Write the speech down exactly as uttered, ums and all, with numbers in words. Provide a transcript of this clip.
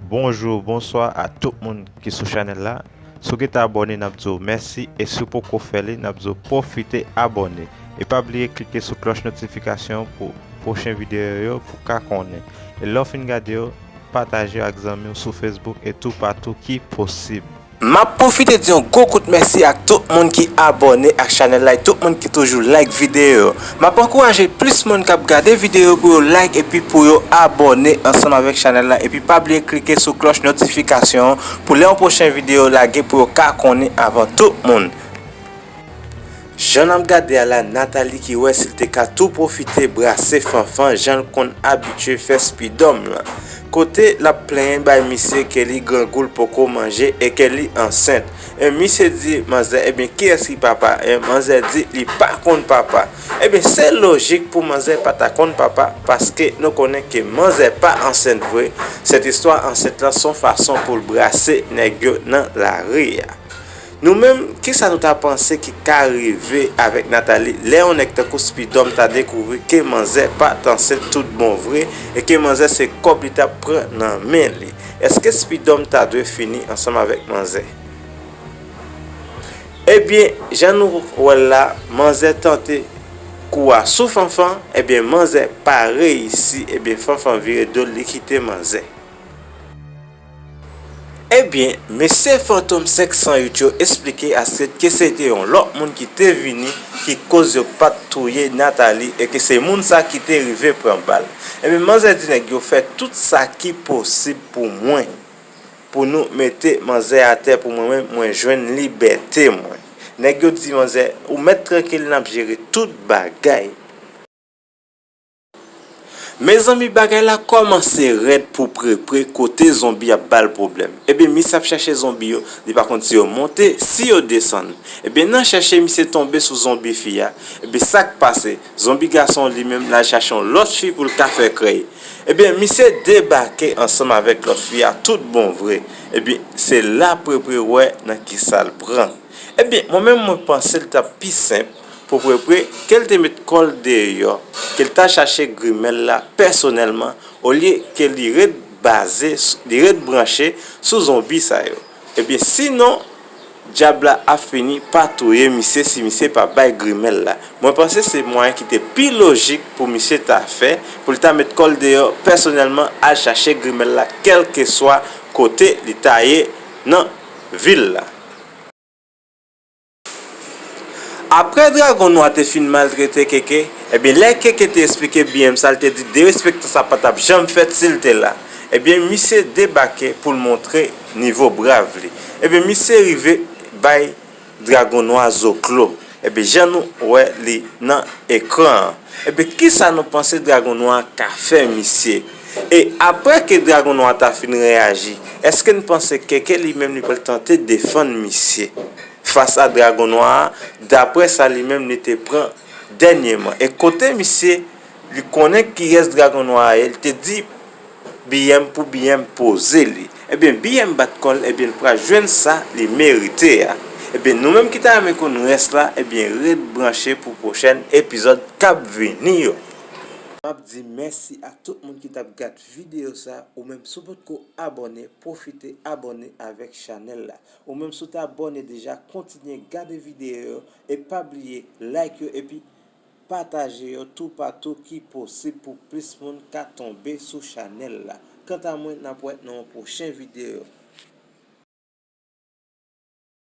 Bonjou, bonswa a tout moun ki sou chanèl la. Si w gentan abòne, n ap di w mèsi, e si w poko fè li, n ap di w pwofite abòne. E pa bliye klike sou klòch notifikasyon pou pwochen videyo yo pou w ka konnen. E lè w fin gade yo, pataje yo ak zanmi w sou Facebook e toupatou ki posib. M ap pwofite di yon gwo kout mèsi ak tout moun ki abòne ak chanèl la e tout moun ki toujou like videyo yo. M ap ankouraje plis moun k ap gade videyo yo pou yo like epi pou yo abòne ansanm avèk chanèl la. Epi pa bliye klike sou klòch notifikasyon an pou lè yon pwochen videyo lage pou yo ka konnen avan tout moun. Jan n ap gade a la, Nathalie ki wè si l te ka tou pwofite brase Fanfan jan l konn abitye fè Spidòm lan. Kote l ap plenyen bay misye ke li grangou, l poko manje e ke li ansent. E misye di manzè, ebyen, kiyès ki papa? E manzè di li pa konn papa. Ebyen, se lojik pou manzè pa ta konn papa, paske nou konnen ke manzè pa ansent vre. Sèt istwa ansent lan se yon fason pou l brase nèg yo nan lari a. Nou menm, kisa nou ta panse ki ka rive avèk Nathalie lè yon nèg tankou Spidòm ta dekouvri ke manzè pa t ansent tout bon vre e ke manzè se kòb li t ap pran nan men li? Èske Spidòm ta dwe fini ansanm avèk manzè? Ebyen, jan nou wè l la, manzè tante kou a sou Fanfan, ebyen, manzè pa reyisi, ebyen, Fanfan vire do l, li kite manzè. Ebyen, mesye Fantom senk san uit yo esplike Astrid ke se te yon lòt moun ki te vini ki koz yo pa t touye Nathalie e ke se moun sa ki te rive pran bal. Ebyen, manzè di nèg yo fè tout sa ki posib pou mwen, pou nou mete manzè atè pou mwen menm, mwen jwenn libète mwen. Nèg yo di manzè, ou mèt trankil, n ap jere tout bagay. Mezanmi, bagay la kòmanse rèd pou Prepre kote zonbi ap ba l pwoblèm. Ebyen, misye ap chèche zonbi yo, li pa konn si yo monte, si yo desann. Ebyen, nan chèche, misye tonbe sou zonbi fi a. Ebyen, sa k pase? Zonbi gason li menm, l al chache yon lòt fi pou l ka fè krèy. Ebyen, misye debake ansanm avèk lòt fi a tout bon vre. Ebyen, se la Prepre wè nan kisa l pran. Ebyen, mwen menm, mwen panse l t ap pi senp pou Prepre ke l te met kò l deyò, ke l ta chache grimèl la pèsonèlman, olye ke li ret baze, li ret branche sou zonbi sa yo. Ebyen, sinon, dyab la ap fini pa touye misye si misye pa bay grimèl la. Mwen panse se mwayen ki te pi lojik pou misye ta fè, pou l ta met kò l deyò pèsonèlman, al chache grimèl la, kèlkeswa kote li ta ye nan vil la. Apre Dragon Nwa te fin maltrete Keke, ebyen, lè Keke te esplike B M sa, l te di derespektan sa pa t ap janm fèt si l te la. Ebyen, misye debake pou l montre nivo brav li. Ebyen, misye rive bay Dragon Nwa zoklo. Ebyen, jan nou wè li nan ekran an. Ebyen, kisa nou panse Dragon Nwa ka fè misye? E apre ke Dragon Nwa ta fin reyaji, èske n panse Keke li menm li pral tante defann misye fas a Dragon Nwa a, daprè sa li menm li te pran dènyèman? E kote misye, li konnen kiyès Dragon Nwa a ye, li te di B M pou B M poze li. Ebyen, B M bat kò l, ebyen, l pral jwenn sa li merite a. Ebyen, nou menm ki ta renmen konn rès la, ebyen, ret branche pou pwochèn epizòd k ap vini yo. M ap di mèsi a tout moun ki t ap gad videyo sa. Ou menm, si w potko abòne, pwofite abòne avèk chanèl la. Ou menm, si w te abòne deja, kontinye gade videyo yo e pa bliye like yo epi pataje yo toupatou ki posib pou plis moun ka tonbe sou chanèl la. Kanta mwen, n ap wè nan yon pwochen videyo.